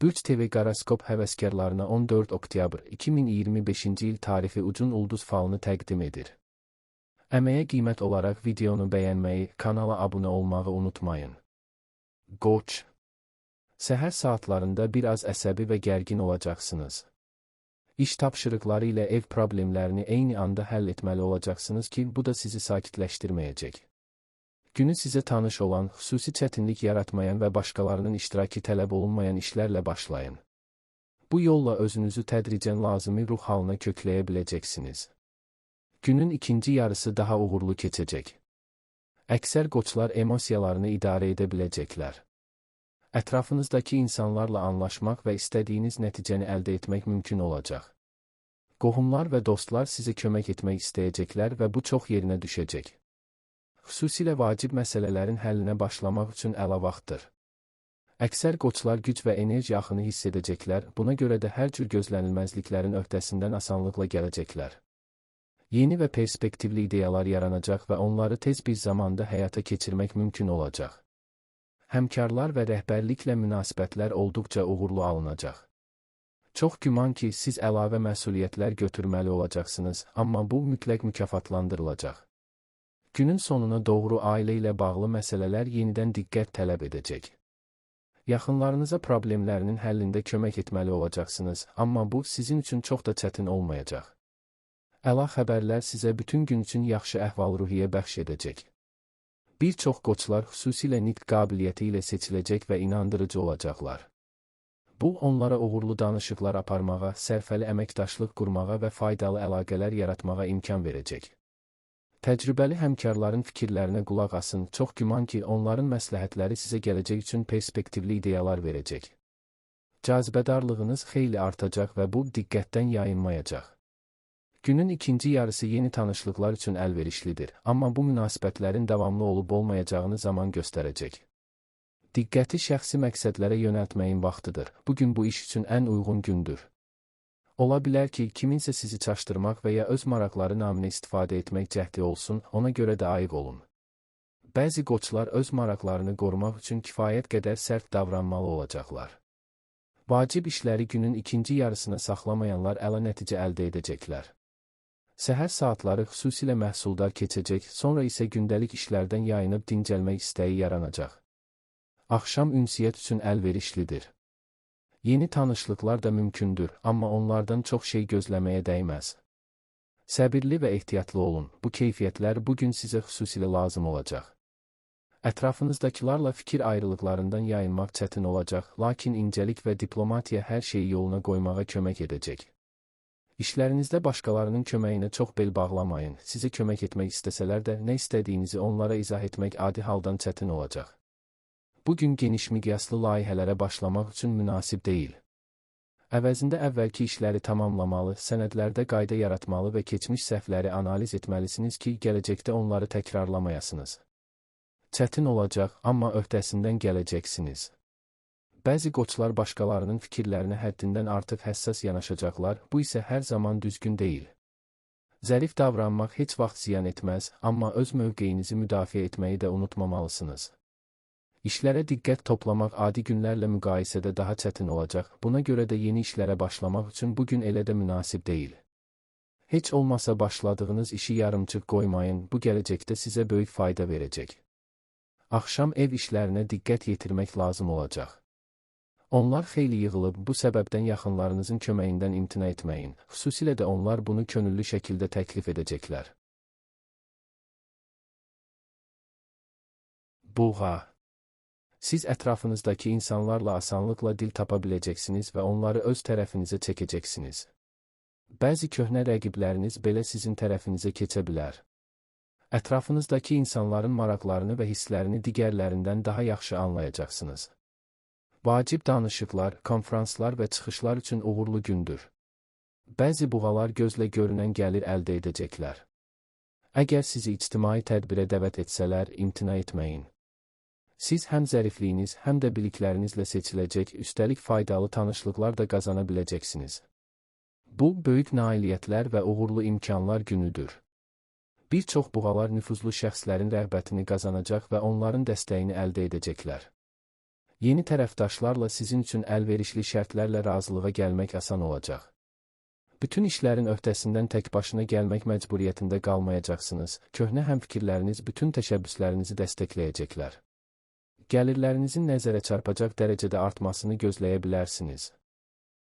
Bürc TV Qaraskop həvəskarlarına 14 oktyabr 2025-ci il tarixi ucun ulduz falını təqdim edir. Əməyə qiymət olaraq videonu bəyənməyi, kanala abunə olmağı unutmayın. Qoç. Səhər saatlarında biraz əsəbi və gərgin olacaqsınız. İş tapşırıqları ilə ev problemlərini eyni anda həll etməli olacaqsınız ki, bu da sizi sakitləşdirməyəcək. Günü sizə tanış olan, xüsusi çətinlik yaratmayan və başqalarının iştirakı tələb olunmayan işlərlə başlayın. Bu yolla özünüzü tədricən lazımi ruh halına kökləyə biləcəksiniz. Günün ikinci yarısı daha uğurlu keçəcək. Əksər qoçlar emosiyalarını idarə edə biləcəklər. Ətrafınızdakı insanlarla anlaşmaq və istədiyiniz nəticəni əldə etmək mümkün olacaq. Qohumlar və dostlar sizə kömək etmək istəyəcəklər və bu çox yerinə düşəcək. Xüsusilə vacib məsələlərin həllinə başlamaq üçün əla vaxtdır. Əksər qoçlar güc və enerji axını hiss edəcəklər, buna görə də hər cür gözlənilməzliklərin öhdəsindən asanlıqla gələcəklər. Yeni və perspektivli ideyalar yaranacaq və onları tez bir zamanda həyata keçirmək mümkün olacaq. Həmkarlar və rəhbərliklə münasibətlər olduqca uğurlu alınacaq. Çox güman ki, siz əlavə məsuliyyətlər götürməli olacaqsınız, amma bu mütləq mükafatlandırılacaq. Günün sonuna doğru ailə ilə bağlı məsələlər yenidən diqqət tələb edəcək. Yaxınlarınıza problemlərinin həllində kömək etməli olacaqsınız, amma bu sizin üçün çox da çətin olmayacaq. Əla xəbərlər sizə bütün gün üçün yaxşı əhval-ruhiyyə bəxş edəcək. Bir çox qoçlar xüsusilə nitq qabiliyyəti ilə seçiləcək və inandırıcı olacaqlar. Bu, onlara uğurlu danışıqlar aparmağa, sərfəli əməkdaşlıq qurmağa və faydalı əlaqələr yaratmağa imkan verəcək. Təcrübəli həmkarların fikirlərinə qulaq asın, çox güman ki, onların məsləhətləri sizə gələcək üçün perspektivli ideyalar verəcək. Cazibədarlığınız xeyli artacaq və bu, diqqətdən yayınmayacaq. Günün ikinci yarısı yeni tanışlıqlar üçün əlverişlidir, amma bu münasibətlərin davamlı olub olmayacağını zaman göstərəcək. Diqqəti şəxsi məqsədlərə yönəltməyin vaxtıdır. Bugün bu iş üçün ən uyğun gündür. Ola bilər ki, kiminsə sizi çaşdırmaq və ya öz maraqları naminə istifadə etmək cəhdi olsun, ona görə də ayıq olun. Bəzi qoçlar öz maraqlarını qorumaq üçün kifayət qədər sərt davranmalı olacaqlar. Vacib işləri günün ikinci yarısına saxlamayanlar əla nəticə əldə edəcəklər. Səhər saatları xüsusilə məhsuldar keçəcək, sonra isə gündəlik işlərdən yayınıb dincəlmək istəyi yaranacaq. Axşam ünsiyyət üçün əlverişlidir. Yeni tanışlıqlar da mümkündür, amma onlardan çox şey gözləməyə dəyməz. Səbirli və ehtiyatlı olun, bu keyfiyyətlər bugün sizə xüsusilə lazım olacaq. Ətrafınızdakılarla fikir ayrılıqlarından yayınmaq çətin olacaq, lakin incəlik və diplomatiya hər şeyi yoluna qoymağa kömək edəcək. İşlərinizdə başqalarının köməyinə çox bel bağlamayın, sizə kömək etmək istəsələr də nə istədiyinizi onlara izah etmək adi haldan çətin olacaq. Bugün geniş miqyaslı layihələrə başlamaq üçün münasib deyil. Əvəzində əvvəlki işləri tamamlamalı, sənədlərdə qayda yaratmalı və keçmiş səhvləri analiz etməlisiniz ki, gələcəkdə onları təkrarlamayasınız. Çətin olacaq, amma öhdəsindən gələcəksiniz. Bəzi qoçlar başqalarının fikirlərinə həddindən artıq həssas yanaşacaqlar, bu isə hər zaman düzgün deyil. Zərif davranmaq heç vaxt ziyan etməz, amma öz mövqeyinizi müdafiə etməyi də unutmamalısınız. İşlərə diqqət toplamaq adi günlərlə müqayisədə daha çətin olacaq, buna görə də yeni işlərə başlamaq üçün bugün elə də münasib deyil. Heç olmasa başladığınız işi yarımçıq qoymayın, bu gələcəkdə sizə böyük fayda verəcək. Axşam ev işlərinə diqqət yetirmək lazım olacaq. Onlar xeyli yığılıb, bu səbəbdən yaxınlarınızın köməyindən imtina etməyin, xüsusilə də onlar bunu könüllü şəkildə təklif edəcəklər. Buğa. Siz ətrafınızdakı insanlarla asanlıqla dil tapa biləcəksiniz və onları öz tərəfinizə çəkəcəksiniz. Bəzi köhnə rəqibləriniz belə sizin tərəfinizə keçə bilər. Ətrafınızdakı insanların maraqlarını və hisslərini digərlərindən daha yaxşı anlayacaqsınız. Vacib danışıqlar, konfranslar və çıxışlar üçün uğurlu gündür. Bəzi buğalar gözlə görünən gəlir əldə edəcəklər. Əgər sizi ictimai tədbirə dəvət etsələr, imtina etməyin. Siz həm zərifliyiniz, həm də biliklərinizlə seçiləcək, üstəlik faydalı tanışlıqlar da qazana biləcəksiniz. Bu, böyük nailiyyətlər və uğurlu imkanlar günüdür. Bir çox buğalar nüfuzlu şəxslərin rəğbətini qazanacaq və onların dəstəyini əldə edəcəklər. Yeni tərəfdaşlarla sizin üçün əlverişli şərtlərlə razılığa gəlmək asan olacaq. Bütün işlərin öhdəsindən tək başına gəlmək məcburiyyətində qalmayacaqsınız, köhnə həmfikirləriniz bütün təşəbbüslərinizi dəstəkləyəcəklər. Gəlirlərinizin nəzərə çarpacaq dərəcədə artmasını gözləyə bilərsiniz.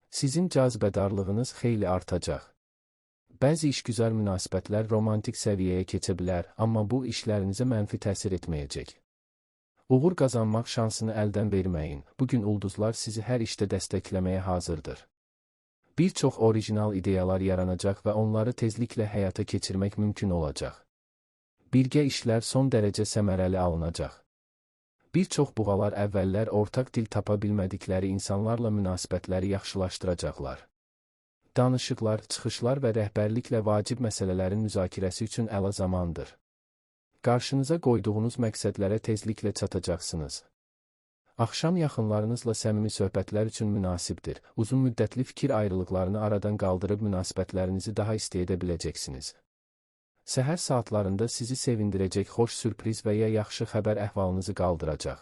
Sizin cazibədarlığınız xeyli artacaq. Bəzi işgüzar münasibətlər romantik səviyyəyə keçə bilər, amma bu işlərinizə mənfi təsir etməyəcək. Uğur qazanmaq şansını əldən verməyin, bugün ulduzlar sizi hər işdə dəstəkləməyə hazırdır. Bir çox orijinal ideyalar yaranacaq və onları tezliklə həyata keçirmək mümkün olacaq. Birgə işlər son dərəcə səmərəli alınacaq. Bir çox buğalar əvvəllər ortaq dil tapa bilmədikləri insanlarla münasibətləri yaxşılaşdıracaqlar. Danışıqlar, çıxışlar və rəhbərliklə vacib məsələlərin müzakirəsi üçün əla zamandır. Qarşınıza qoyduğunuz məqsədlərə tezliklə çatacaqsınız. Axşam yaxınlarınızla səmimi söhbətlər üçün münasibdir. Uzun müddətli fikir ayrılıqlarını aradan qaldırıb münasibətlərinizi daha isti edə biləcəksiniz. Səhər saatlarında sizi sevindirəcək xoş sürpriz və ya yaxşı xəbər əhvalınızı qaldıracaq.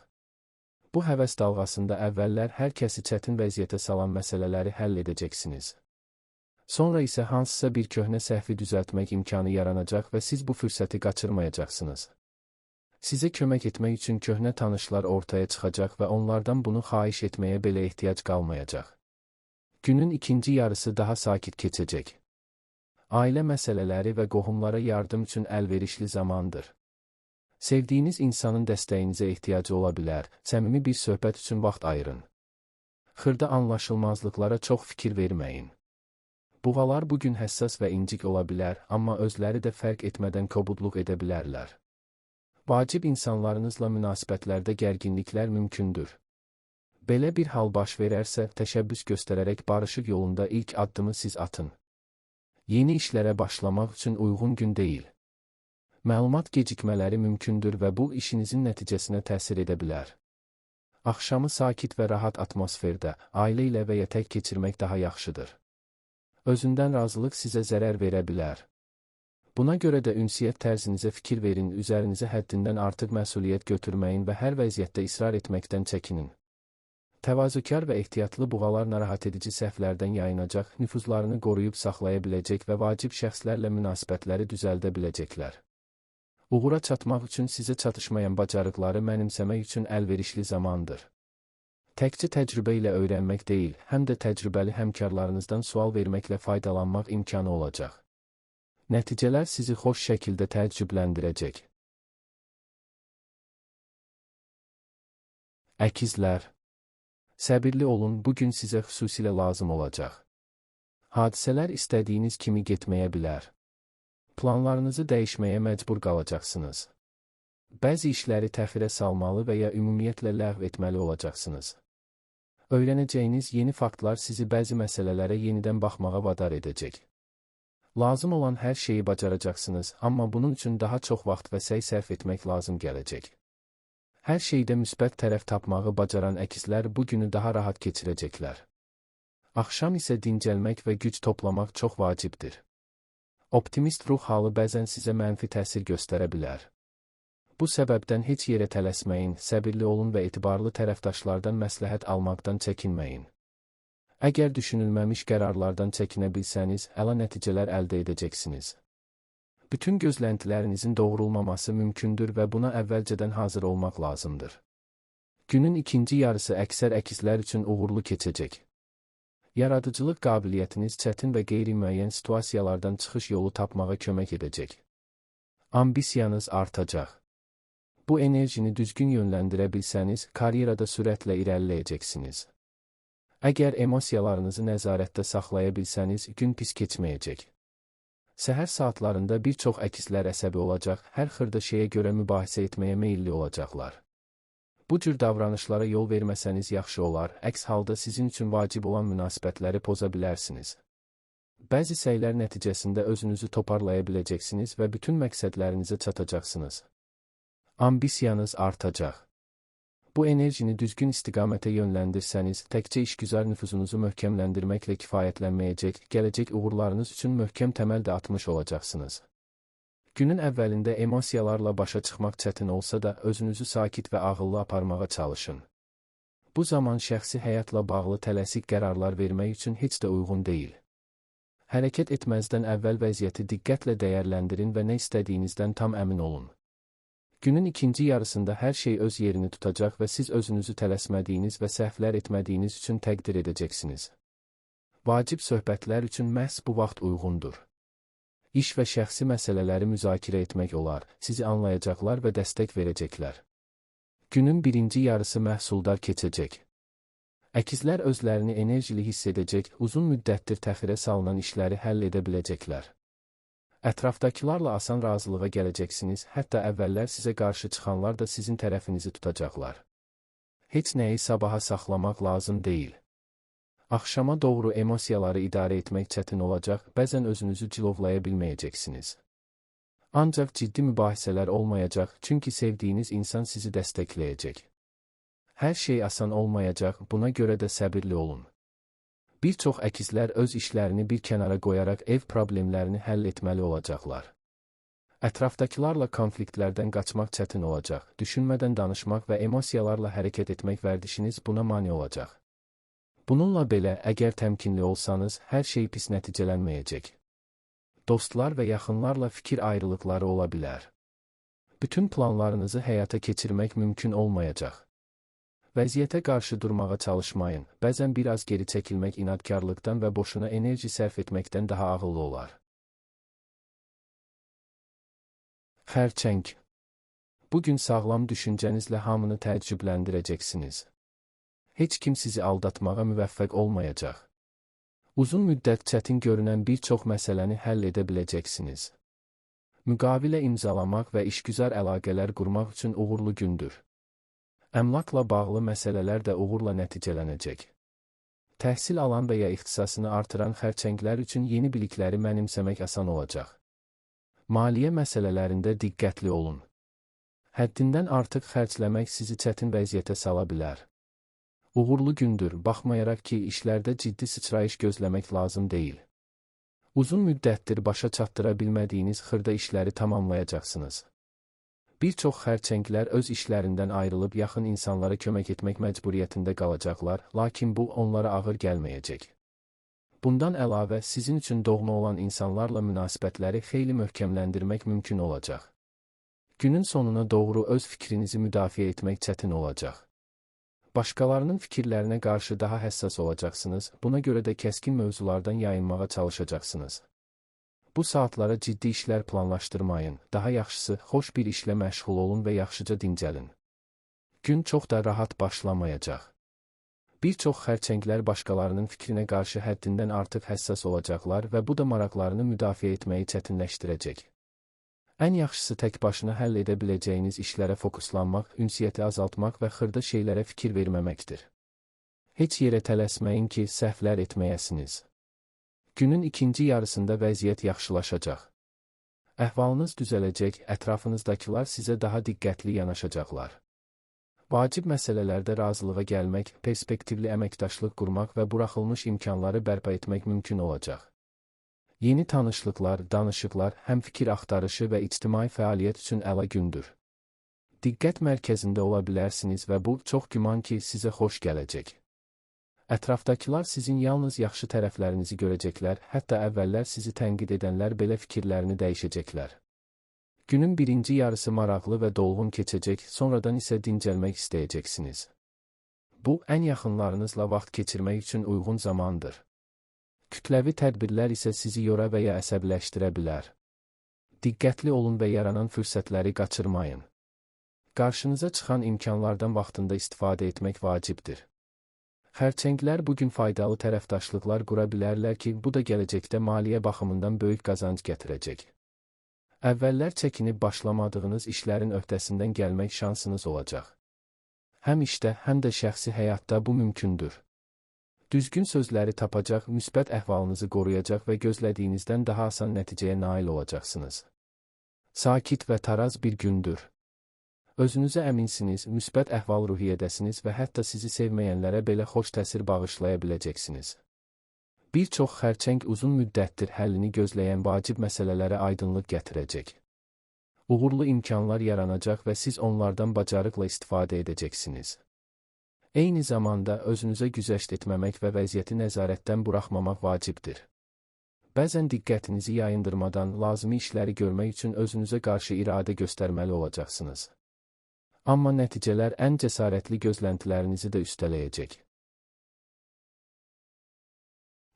Bu həvəs dalğasında əvvəllər hər kəsi çətin vəziyyətə salan məsələləri həll edəcəksiniz. Sonra isə hansısa bir köhnə səhvi düzəltmək imkanı yaranacaq və siz bu fürsəti qaçırmayacaqsınız. Sizə kömək etmək üçün köhnə tanışlar ortaya çıxacaq və onlardan bunu xahiş etməyə belə ehtiyac qalmayacaq. Günün ikinci yarısı daha sakit keçəcək. Ailə məsələləri və qohumlara yardım üçün əlverişli zamandır. Sevdiyiniz insanın dəstəyinizə ehtiyacı ola bilər, səmimi bir söhbət üçün vaxt ayırın. Xırda anlaşılmazlıqlara çox fikir verməyin. Buğalar bugün həssas və incik ola bilər, amma özləri də fərq etmədən kobudluq edə bilərlər. Vacib insanlarınızla münasibətlərdə gərginliklər mümkündür. Belə bir hal baş verərsə, təşəbbüs göstərərək barışıq yolunda ilk addımı siz atın. Yeni işlərə başlamaq üçün uyğun gün deyil. Məlumat gecikmələri mümkündür və bu işinizin nəticəsinə təsir edə bilər. Axşamı sakit və rahat atmosferdə, ailə ilə və ya tək keçirmək daha yaxşıdır. Özündən razılıq sizə zərər verə bilər. Buna görə də ünsiyyət tərzinizə fikir verin, üzərinizə həddindən artıq məsuliyyət götürməyin və hər vəziyyətdə israr etməkdən çəkinin. Təvazökar və ehtiyatlı buğalar narahat edici səhvlərdən yayınacaq, nüfuzlarını qoruyub saxlaya biləcək və vacib şəxslərlə münasibətləri düzəldə biləcəklər. Uğura çatmaq üçün sizə çatışmayan bacarıqları mənimsəmək üçün əlverişli zamandır. Təkcə təcrübə ilə öyrənmək deyil, həm də təcrübəli həmkarlarınızdan sual verməklə faydalanmaq imkanı olacaq. Nəticələr sizi xoş şəkildə təəccübləndirəcək. Əkizlər. Səbirli olun, bugün sizə xüsusilə lazım olacaq. Hadisələr istədiyiniz kimi getməyə bilər. Planlarınızı dəyişməyə məcbur qalacaqsınız. Bəzi işləri təxirə salmalı və ya ümumiyyətlə ləğv etməli olacaqsınız. Öyrənəcəyiniz yeni faktlar sizi bəzi məsələlərə yenidən baxmağa vadar edəcək. Lazım olan hər şeyi bacaracaqsınız, amma bunun üçün daha çox vaxt və səy sərf etmək lazım gələcək. Hər şeydə müsbət tərəf tapmağı bacaran əkizlər bu günü daha rahat keçirəcəklər. Axşam isə dincəlmək və güc toplamaq çox vacibdir. Optimist ruh halı bəzən sizə mənfi təsir göstərə bilər. Bu səbəbdən heç yerə tələsməyin, səbirli olun və etibarlı tərəfdaşlardan məsləhət almaqdan çəkinməyin. Əgər düşünülməmiş qərarlardan çəkinə bilsəniz, əla nəticələr əldə edəcəksiniz. Bütün gözləntilərinizin doğrulmaması mümkündür və buna əvvəlcədən hazır olmaq lazımdır. Günün ikinci yarısı əksər əkizlər üçün uğurlu keçəcək. Yaradıcılıq qabiliyyətiniz çətin və qeyri-müəyyən situasiyalardan çıxış yolu tapmağa kömək edəcək. Ambisiyanız artacaq. Bu enerjini düzgün yönləndirə bilsəniz, karyerada sürətlə irəliləyəcəksiniz. Əgər emosiyalarınızı nəzarətdə saxlaya bilsəniz, gün pis keçməyəcək. Səhər saatlarında bir çox əkizlər əsəbi olacaq, hər xırda şeyə görə mübahisə etməyə meyilli olacaqlar. Bu cür davranışlara yol verməsəniz yaxşı olar, əks halda sizin üçün vacib olan münasibətləri poza bilərsiniz. Bəzi səylər nəticəsində özünüzü toparlaya biləcəksiniz və bütün məqsədlərinizə çatacaqsınız. Ambisiyanız artacaq. Bu enerjini düzgün istiqamətə yönləndirsəniz, təkcə işgüzar nüfuzunuzu möhkəmləndirməklə kifayətlənməyəcək, gələcək uğurlarınız üçün möhkəm təməl də atmış olacaqsınız. Günün əvvəlində emosiyalarla başa çıxmaq çətin olsa da, özünüzü sakit və ağıllı aparmağa çalışın. Bu zaman şəxsi həyatla bağlı tələsik qərarlar vermək üçün heç də uyğun deyil. Hərəkət etməzdən əvvəl vəziyyəti diqqətlə dəyərləndirin və nə istədiyinizdən tam əmin olun. Günün ikinci yarısında hər şey öz yerini tutacaq və siz özünüzü tələsmədiyiniz və səhvlər etmədiyiniz üçün təqdir edəcəksiniz. Vacib söhbətlər üçün məhz bu vaxt uyğundur. İş və şəxsi məsələləri müzakirə etmək olar, sizi anlayacaqlar və dəstək verəcəklər. Günün birinci yarısı məhsuldar keçəcək. Əkizlər özlərini enerjili hiss edəcək, uzun müddətdir təxirə salınan işləri həll edə biləcəklər. Ətrafdakılarla asan razılığa gələcəksiniz, hətta əvvəllər sizə qarşı çıxanlar da sizin tərəfinizi tutacaqlar. Heç nəyi sabaha saxlamaq lazım deyil. Axşama doğru emosiyaları idarə etmək çətin olacaq, bəzən özünüzü cilovlaya bilməyəcəksiniz. Ancaq ciddi mübahisələr olmayacaq, çünki sevdiyiniz insan sizi dəstəkləyəcək. Hər şey asan olmayacaq, buna görə də səbirli olun. Bir çox əkizlər öz işlərini bir kənara qoyaraq ev problemlərini həll etməli olacaqlar. Ətrafdakılarla konfliktlərdən qaçmaq çətin olacaq, düşünmədən danışmaq və emosiyalarla hərəkət etmək vərdişiniz buna mane olacaq. Bununla belə, əgər təmkinli olsanız, hər şey pis nəticələnməyəcək. Dostlar və yaxınlarla fikir ayrılıqları ola bilər. Bütün planlarınızı həyata keçirmək mümkün olmayacaq. Vəziyyətə qarşı durmağa çalışmayın, bəzən biraz geri çəkilmək inadkarlıqdan və boşuna enerji sərf etməkdən daha ağıllı olar. Xərçəng. Bugün sağlam düşüncənizlə hamını təəccübləndirəcəksiniz. Heç kim sizi aldatmağa müvəffəq olmayacaq. Uzun müddət çətin görünən bir çox məsələni həll edə biləcəksiniz. Müqavilə imzalamaq və işgüzar əlaqələr qurmaq üçün uğurlu gündür. Əmlakla bağlı məsələlər də uğurla nəticələnəcək. Təhsil alan və ya ixtisasını artıran xərçənglər üçün yeni bilikləri mənimsəmək asan olacaq. Maliyyə məsələlərində diqqətli olun. Həddindən artıq xərcləmək sizi çətin vəziyyətə sala bilər. Uğurlu gündür, baxmayaraq ki, işlərdə ciddi sıçrayış gözləmək lazım deyil. Uzun müddətdir başa çatdıra bilmədiyiniz xırda işləri tamamlayacaqsınız. Bir çox xərçənglər öz işlərindən ayrılıb yaxın insanlara kömək etmək məcburiyyətində qalacaqlar, lakin bu onlara ağır gəlməyəcək. Bundan əlavə, sizin üçün doğma olan insanlarla münasibətləri xeyli möhkəmləndirmək mümkün olacaq. Günün sonuna doğru öz fikrinizi müdafiə etmək çətin olacaq. Başqalarının fikirlərinə qarşı daha həssas olacaqsınız, buna görə də kəskin mövzulardan yayınmağa çalışacaqsınız. Bu saatlara ciddi işlər planlaşdırmayın, daha yaxşısı, xoş bir işlə məşğul olun və yaxşıca dincəlin. Gün çox da rahat başlamayacaq. Bir çox xərçənglər başqalarının fikrinə qarşı həddindən artıq həssas olacaqlar və bu da maraqlarını müdafiə etməyi çətinləşdirəcək. Ən yaxşısı tək başına həll edə biləcəyiniz işlərə fokuslanmaq, ünsiyyəti azaltmaq və xırda şeylərə fikir verməməkdir. Heç yerə tələsməyin ki, səhvlər etməyəsiniz. Günün ikinci yarısında vəziyyət yaxşılaşacaq. Əhvalınız düzələcək, ətrafınızdakılar sizə daha diqqətli yanaşacaqlar. Vacib məsələlərdə razılığa gəlmək, perspektivli əməkdaşlıq qurmaq və buraxılmış imkanları bərpa etmək mümkün olacaq. Yeni tanışlıqlar, danışıqlar, həm fikir axtarışı və ictimai fəaliyyət üçün əla gündür. Diqqət mərkəzində ola bilərsiniz və bu, çox güman ki, sizə xoş gələcək. Ətrafdakılar sizin yalnız yaxşı tərəflərinizi görəcəklər, hətta əvvəllər sizi tənqid edənlər belə fikirlərini dəyişəcəklər. Günün birinci yarısı maraqlı və dolğun keçəcək, sonradan isə dincəlmək istəyəcəksiniz. Bu, ən yaxınlarınızla vaxt keçirmək üçün uyğun zamandır. Kütləvi tədbirlər isə sizi yora və ya əsəbləşdirə bilər. Diqqətli olun və yaranan fürsətləri qaçırmayın. Qarşınıza çıxan imkanlardan vaxtında istifadə etmək vacibdir. Xərçənglər bugün faydalı tərəfdaşlıqlar qura bilərlər ki, bu da gələcəkdə maliyyə baxımından böyük qazanc gətirəcək. Əvvəllər çəkinib başlamadığınız işlərin öhdəsindən gəlmək şansınız olacaq. Həm işdə, həm də şəxsi həyatda bu mümkündür. Düzgün sözləri tapacaq, müsbət əhvalınızı qoruyacaq və gözlədiyinizdən daha asan nəticəyə nail olacaqsınız. Sakit və taraz bir gündür. Özünüzə əminsiniz, müsbət əhval-ruhiyyədəsiniz və hətta sizi sevməyənlərə belə xoş təsir bağışlaya biləcəksiniz. Bir çox xərçəng uzun müddətdir həllini gözləyən vacib məsələlərə aydınlıq gətirəcək. Uğurlu imkanlar yaranacaq və siz onlardan bacarıqla istifadə edəcəksiniz. Eyni zamanda özünüzə güzəşt etməmək və vəziyyəti nəzarətdən buraxmamaq vacibdir. Bəzən diqqətinizi yayındırmadan lazımi işləri görmək üçün özünüzə qarşı iradə göstərməli olacaqsınız. Amma nəticələr ən cəsarətli gözləntilərinizi də üstələyəcək.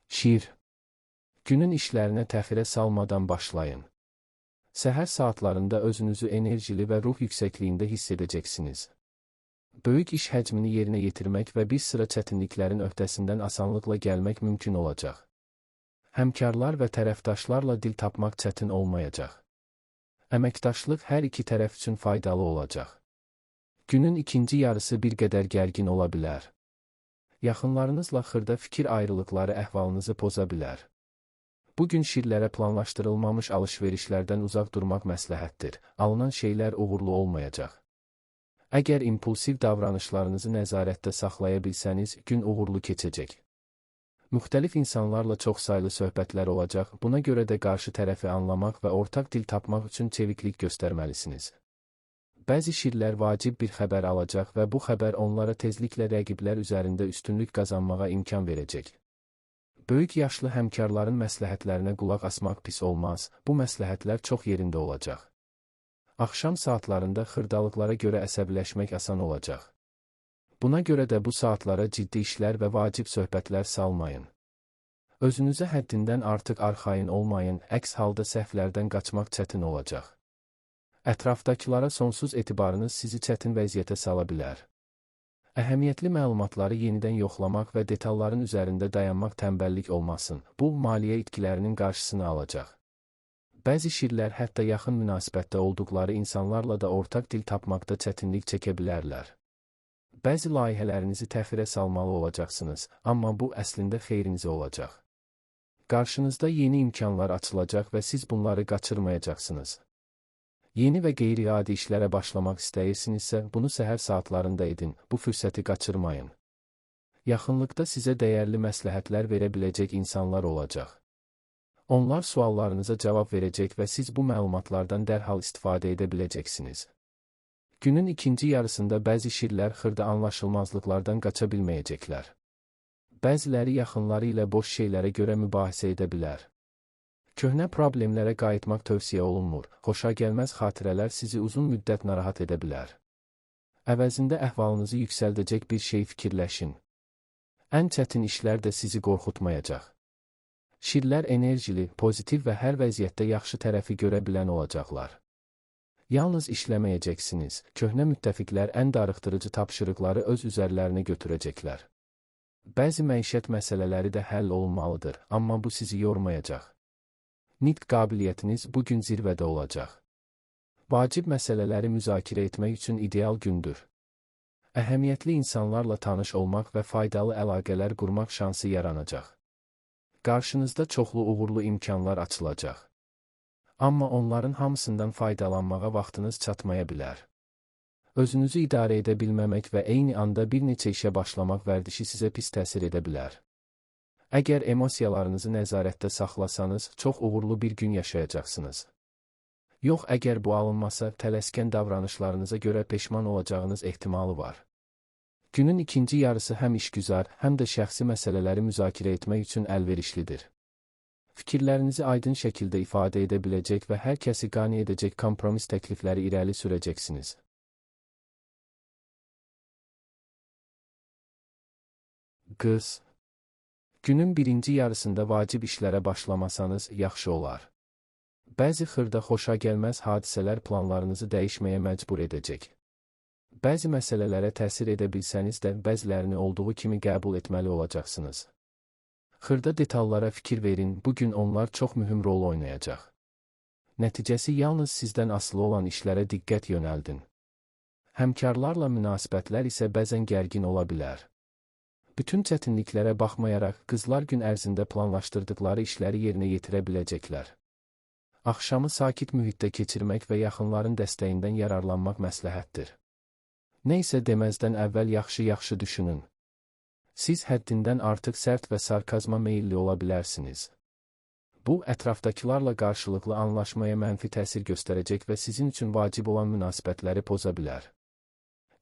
Şir. Günün işlərinə təxirə salmadan başlayın. Səhər saatlarında özünüzü enerjili və ruh yüksəkliyində hiss edəcəksiniz. Böyük iş həcmini yerinə yetirmək və bir sıra çətinliklərin öhdəsindən asanlıqla gəlmək mümkün olacaq. Həmkarlar və tərəfdaşlarla dil tapmaq çətin olmayacaq. Əməkdaşlıq hər iki tərəf üçün faydalı olacaq. Günün ikinci yarısı bir qədər gərgin ola bilər. Yaxınlarınızla xırda fikir ayrılıqları əhvalınızı poza bilər. Bugün şirlərə planlaşdırılmamış alış-verişlərdən uzaq durmaq məsləhətdir. Alınan şeylər uğurlu olmayacaq. Əgər impulsiv davranışlarınızı nəzarətdə saxlaya bilsəniz, gün uğurlu keçəcək. Müxtəlif insanlarla çoxsaylı söhbətlər olacaq, buna görə də qarşı tərəfi anlamaq və ortaq dil tapmaq üçün çeviklik göstərməlisiniz. Bəzi şirlər vacib bir xəbər alacaq və bu xəbər onlara tezliklə rəqiblər üzərində üstünlük qazanmağa imkan verəcək. Böyük yaşlı həmkarların məsləhətlərinə qulaq asmaq pis olmaz, bu məsləhətlər çox yerində olacaq. Axşam saatlarında xırdalıqlara görə əsəbiləşmək asan olacaq. Buna görə də bu saatlara ciddi işlər və vacib söhbətlər salmayın. Özünüzə həddindən artıq arxayın olmayın, əks halda səhvlərdən qaçmaq çətin olacaq. Ətrafdakılara sonsuz etibarınız sizi çətin vəziyyətə sala bilər. Əhəmiyyətli məlumatları yenidən yoxlamaq və detalların üzərində dayanmaq tənbəllik olmasın, bu, maliyyə itkilərinin qarşısını alacaq. Bəzi şirlər hətta yaxın münasibətdə olduqları insanlarla da ortaq dil tapmaqda çətinlik çəkə bilərlər. Bəzi layihələrinizi təxirə salmalı olacaqsınız, amma bu əslində xeyrinizə olacaq. Qarşınızda yeni imkanlar açılacaq və siz bunları qaçırmayacaqsınız. Yeni və qeyri-adi işlərə başlamaq istəyirsinizsə, bunu səhər saatlarında edin, bu fürsəti qaçırmayın. Yaxınlıqda sizə dəyərli məsləhətlər verə biləcək insanlar olacaq. Onlar suallarınıza cavab verəcək və siz bu məlumatlardan dərhal istifadə edə biləcəksiniz. Günün ikinci yarısında bəzi şirlər xırda anlaşılmazlıqlardan qaça bilməyəcəklər. Bəziləri yaxınları ilə boş şeylərə görə mübahisə edə bilər. Köhnə problemlərə qayıtmaq tövsiyə olunmur, xoşagəlməz xatirələr sizi uzun müddət narahat edə bilər. Əvəzində əhvalınızı yüksəldəcək bir şey fikirləşin. Ən çətin işlər də sizi qorxutmayacaq. Şirlər enerjili, pozitiv və hər vəziyyətdə yaxşı tərəfi görə bilən olacaqlar. Yalnız işləməyəcəksiniz, köhnə müttəfiqlər ən darıxdırıcı tapşırıqları öz üzərlərinə götürəcəklər. Bəzi məişət məsələləri də həll olunmalıdır, amma bu sizi yormayacaq. Nitq qabiliyyətiniz bugün zirvədə olacaq. Vacib məsələləri müzakirə etmək üçün ideal gündür. Əhəmiyyətli insanlarla tanış olmaq və faydalı əlaqələr qurmaq şansı yaranacaq. Qarşınızda çoxlu uğurlu imkanlar açılacaq. Amma onların hamısından faydalanmağa vaxtınız çatmaya bilər. Özünüzü idarə edə bilməmək və eyni anda bir neçə işə başlamaq vərdişi sizə pis təsir edə bilər. Əgər emosiyalarınızı nəzarətdə saxlasanız, çox uğurlu bir gün yaşayacaqsınız. Yox, əgər bu alınmasa, tələskən davranışlarınıza görə peşman olacağınız ehtimalı var. Günün ikinci yarısı həm işgüzar, həm də şəxsi məsələləri müzakirə etmək üçün əlverişlidir. Fikirlərinizi aydın şəkildə ifadə edə biləcək və hər kəsi qane edəcək kompromis təklifləri irəli sürəcəksiniz. Qız. Günün birinci yarısında vacib işlərə başlamasanız yaxşı olar. Bəzi xırda xoşagəlməz hadisələr planlarınızı dəyişməyə məcbur edəcək. Bəzi məsələlərə təsir edə bilsəniz də bəzilərini olduğu kimi qəbul etməli olacaqsınız. Xırda detallara fikir verin, bugün onlar çox mühüm rol oynayacaq. Nəticəsi yalnız sizdən asılı olan işlərə diqqət yönəldin. Həmkarlarla münasibətlər isə bəzən gərgin ola bilər. Bütün çətinliklərə baxmayaraq, qızlar gün ərzində planlaşdırdıqları işləri yerinə yetirə biləcəklər. Axşamı sakit mühitdə keçirmək və yaxınların dəstəyindən yararlanmaq məsləhətdir. Nə isə deməzdən əvvəl yaxşı-yaxşı düşünün. Siz həddindən artıq sərt və sarkazma meyilli ola bilərsiniz. Bu, ətrafdakılarla qarşılıqlı anlaşmaya mənfi təsir göstərəcək və sizin üçün vacib olan münasibətləri poza bilər.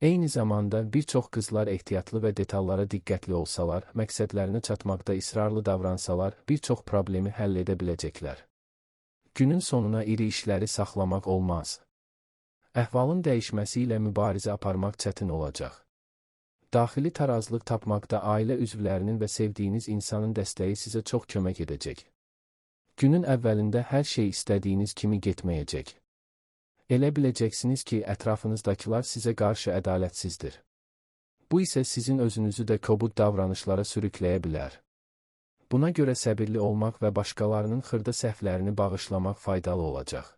Eyni zamanda bir çox qızlar ehtiyatlı və detallara diqqətli olsalar, məqsədlərinə çatmaqda israrlı davransalar, bir çox problemi həll edə biləcəklər. Günün sonuna iri işləri saxlamaq olmaz. Əhvalın dəyişməsi ilə mübarizə aparmaq çətin olacaq. Daxili tarazlıq tapmaqda ailə üzvlərinin və sevdiyiniz insanın dəstəyi sizə çox kömək edəcək. Günün əvvəlində hər şey istədiyiniz kimi getməyəcək. Elə biləcəksiniz ki, ətrafınızdakılar sizə qarşı ədalətsizdir. Bu isə sizin özünüzü də kobud davranışlara sürükləyə bilər. Buna görə səbirli olmaq və başqalarının xırda səhvlərini bağışlamaq faydalı olacaq.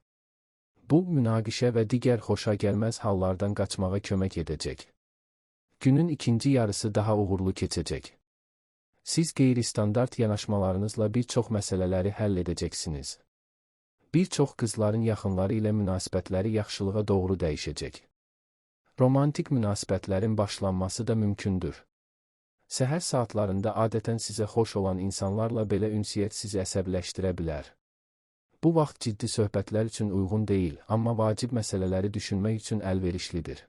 Bu, münaqişə və digər xoşagəlməz hallardan qaçmağa kömək edəcək. Günün ikinci yarısı daha uğurlu keçəcək. Siz qeyri-standart yanaşmalarınızla bir çox məsələləri həll edəcəksiniz. Bir çox qızların yaxınları ilə münasibətləri yaxşılığa doğru dəyişəcək. Romantik münasibətlərin başlanması da mümkündür. Səhər saatlarında adətən sizə xoş olan insanlarla belə ünsiyyət sizi əsəbləşdirə bilər. Bu vaxt ciddi söhbətlər üçün uyğun deyil, amma vacib məsələləri düşünmək üçün əlverişlidir.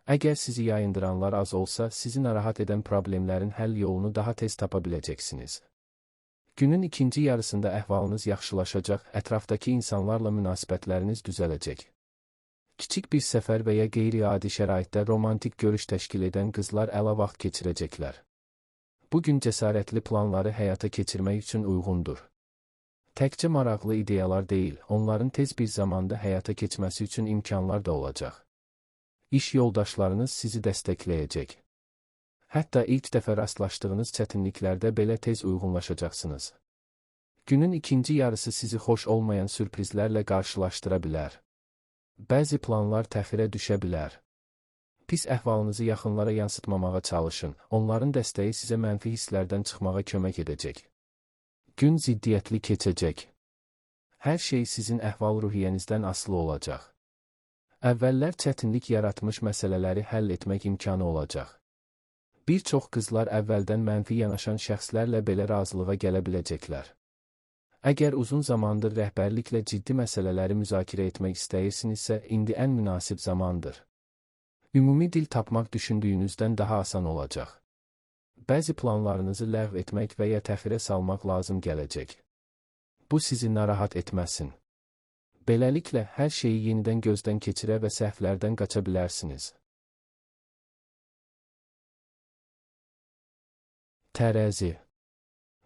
Əgər sizi yayındıranlar az olsa, sizi narahat edən problemlərin həll yolunu daha tez tapa biləcəksiniz. Günün ikinci yarısında əhvalınız yaxşılaşacaq, ətrafdakı insanlarla münasibətləriniz düzələcək. Kiçik bir səfər və ya qeyri-adi şəraitdə romantik görüş təşkil edən qızlar əla vaxt keçirəcəklər. Bu gün cəsarətli planları həyata keçirmək üçün uyğundur. Təkcə maraqlı ideyalar deyil, onların tez bir zamanda həyata keçməsi üçün imkanlar da olacaq. İş yoldaşlarınız sizi dəstəkləyəcək. Hətta ilk dəfə rastlaşdığınız çətinliklərdə belə tez uyğunlaşacaqsınız. Günün ikinci yarısı sizi xoş olmayan sürprizlərlə qarşılaşdıra bilər. Bəzi planlar təxirə düşə bilər. Pis əhvalınızı yaxınlara yansıtmamağa çalışın, onların dəstəyi sizə mənfi hisslərdən çıxmağa kömək edəcək. Gün ziddiyyətli keçəcək. Hər şey sizin əhval-ruhiyyənizdən asılı olacaq. Əvvəllər çətinlik yaratmış məsələləri həll etmək imkanı olacaq. Bir çox qızlar əvvəldən mənfi yanaşan şəxslərlə belə razılığa gələ biləcəklər. Əgər uzun zamandır rəhbərliklə ciddi məsələləri müzakirə etmək istəyirsinizsə, indi ən münasib zamandır. Ümumi dil tapmaq düşündüyünüzdən daha asan olacaq. Bəzi planlarınızı ləğv etmək və ya təxirə salmaq lazım gələcək. Bu sizi narahat etməsin. Beləliklə, hər şeyi yenidən gözdən keçirə və səhvlərdən qaça bilərsiniz. Tərəzi.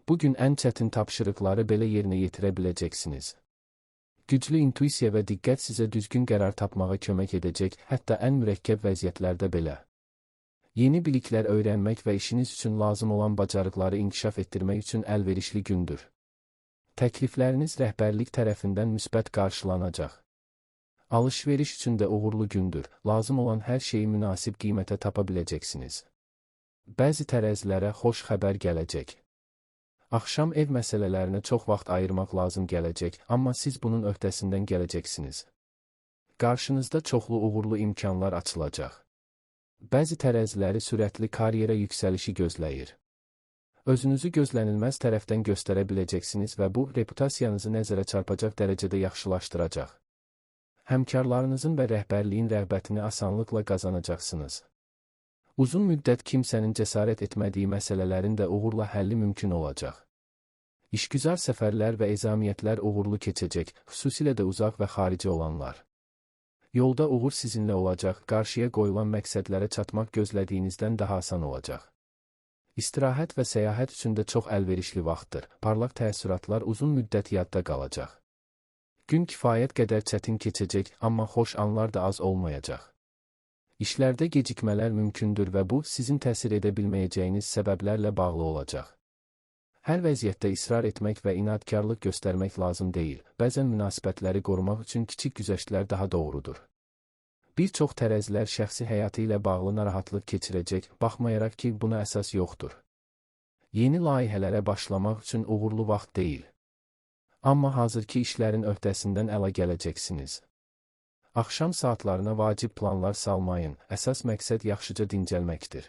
Bugün ən çətin tapşırıqları belə yerinə yetirə biləcəksiniz. Güclü intuisiya və diqqət sizə düzgün qərar tapmağa kömək edəcək, hətta ən mürəkkəb vəziyyətlərdə belə. Yeni biliklər öyrənmək və işiniz üçün lazım olan bacarıqları inkişaf etdirmək üçün əlverişli gündür. Təklifləriniz rəhbərlik tərəfindən müsbət qarşılanacaq. Alış-veriş üçün də uğurlu gündür, lazım olan hər şeyi münasib qiymətə tapa biləcəksiniz. Bəzi tərəzilərə xoş xəbər gələcək. Axşam ev məsələlərinə çox vaxt ayırmaq lazım gələcək, amma siz bunun öhdəsindən gələcəksiniz. Qarşınızda çoxlu uğurlu imkanlar açılacaq. Bəzi tərəziləri sürətli karyera yüksəlişi gözləyir. Özünüzü gözlənilməz tərəfdən göstərə biləcəksiniz və bu, reputasiyanızı nəzərə çarpacaq dərəcədə yaxşılaşdıracaq. Həmkarlarınızın və rəhbərliyin rəğbətini asanlıqla qazanacaqsınız. Uzun müddət kimsənin cəsarət etmədiyi məsələlərin də uğurla həlli mümkün olacaq. İşgüzar səfərlər və ezamiyyətlər uğurlu keçəcək, xüsusilə də uzaq və xarici olanlar. Yolda uğur sizinlə olacaq, qarşıya qoyulan məqsədlərə çatmaq gözlədiyinizdən daha asan olacaq. İstirahət və səyahət üçün də çox əlverişli vaxtdır, parlaq təəssüratlar uzun müddət yadda qalacaq. Gün kifayət qədər çətin keçəcək, amma xoş anlar da az olmayacaq. İşlərdə gecikmələr mümkündür və bu, sizin təsir edə bilməyəcəyiniz səbəblərlə bağlı olacaq. Hər vəziyyətdə israr etmək və inadkarlıq göstərmək lazım deyil, bəzən münasibətləri qorumaq üçün kiçik güzəştlər daha doğrudur. Bir çox tərəzilər şəxsi həyatı ilə bağlı narahatlıq keçirəcək, baxmayaraq ki, buna əsas yoxdur. Yeni layihələrə başlamaq üçün uğurlu vaxt deyil. Amma hazırki işlərin öhdəsindən əla gələcəksiniz. Axşam saatlarına vacib planlar salmayın, əsas məqsəd yaxşıca dincəlməkdir.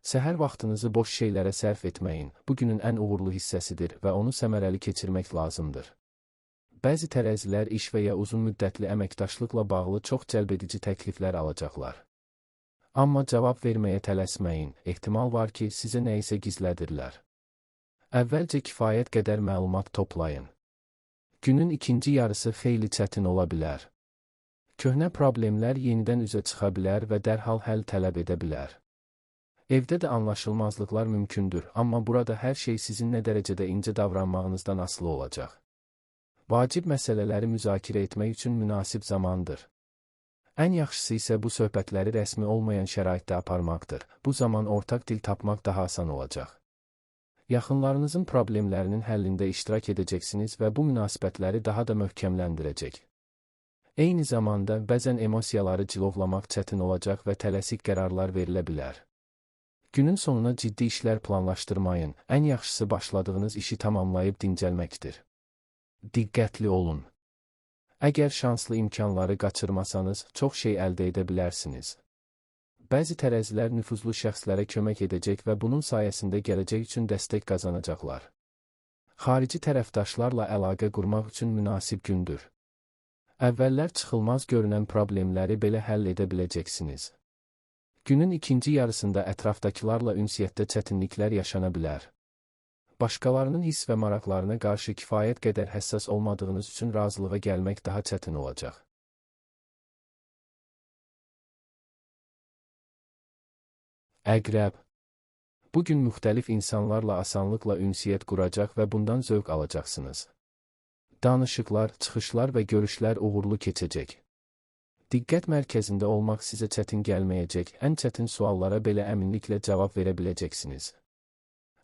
Səhər vaxtınızı boş şeylərə sərf etməyin, bugünün ən uğurlu hissəsidir və onu səmərəli keçirmək lazımdır. Bəzi tərəzilər iş və ya uzun müddətli əməkdaşlıqla bağlı çox cəlbedici təkliflər alacaqlar. Amma cavab verməyə tələsməyin, ehtimal var ki, sizə nə isə gizlədirlər. Əvvəlcə kifayət qədər məlumat toplayın. Günün ikinci yarısı xeyli çətin ola bilər. Köhnə problemlər yenidən üzə çıxa bilər və dərhal həll tələb edə bilər. Evdə də anlaşılmazlıqlar mümkündür, amma burada hər şey sizin nə dərəcədə incə davranmağınızdan asılı olacaq. Vacib məsələləri müzakirə etmək üçün münasib zamandır. Ən yaxşısı isə bu söhbətləri rəsmi olmayan şəraitdə aparmaqdır. Bu zaman ortaq dil tapmaq daha asan olacaq. Yaxınlarınızın problemlərinin həllində iştirak edəcəksiniz və bu münasibətləri daha da möhkəmləndirəcək. Eyni zamanda bəzən emosiyaları cilovlamaq çətin olacaq və tələsik qərarlar verilə bilər. Günün sonuna ciddi işlər planlaşdırmayın, ən yaxşısı başladığınız işi tamamlayıb dincəlməkdir. Diqqətli olun. Əgər şanslı imkanları qaçırmasanız, çox şey əldə edə bilərsiniz. Bəzi tərəzilər nüfuzlu şəxslərə kömək edəcək və bunun sayəsində gələcək üçün dəstək qazanacaqlar. Xarici tərəfdaşlarla əlaqə qurmaq üçün münasib gündür. Əvvəllər çıxılmaz görünən problemləri belə həll edə biləcəksiniz. Günün ikinci yarısında ətrafdakılarla ünsiyyətdə çətinliklər yaşana bilər. Başqalarının hiss və maraqlarına qarşı kifayət qədər həssas olmadığınız üçün razılığa gəlmək daha çətin olacaq. Əqrəb. Bu gün müxtəlif insanlarla asanlıqla ünsiyyət quracaq və bundan zövq alacaqsınız. Danışıqlar, çıxışlar və görüşlər uğurlu keçəcək. Diqqət mərkəzində olmaq sizə çətin gəlməyəcək, ən çətin suallara belə əminliklə cavab verə biləcəksiniz.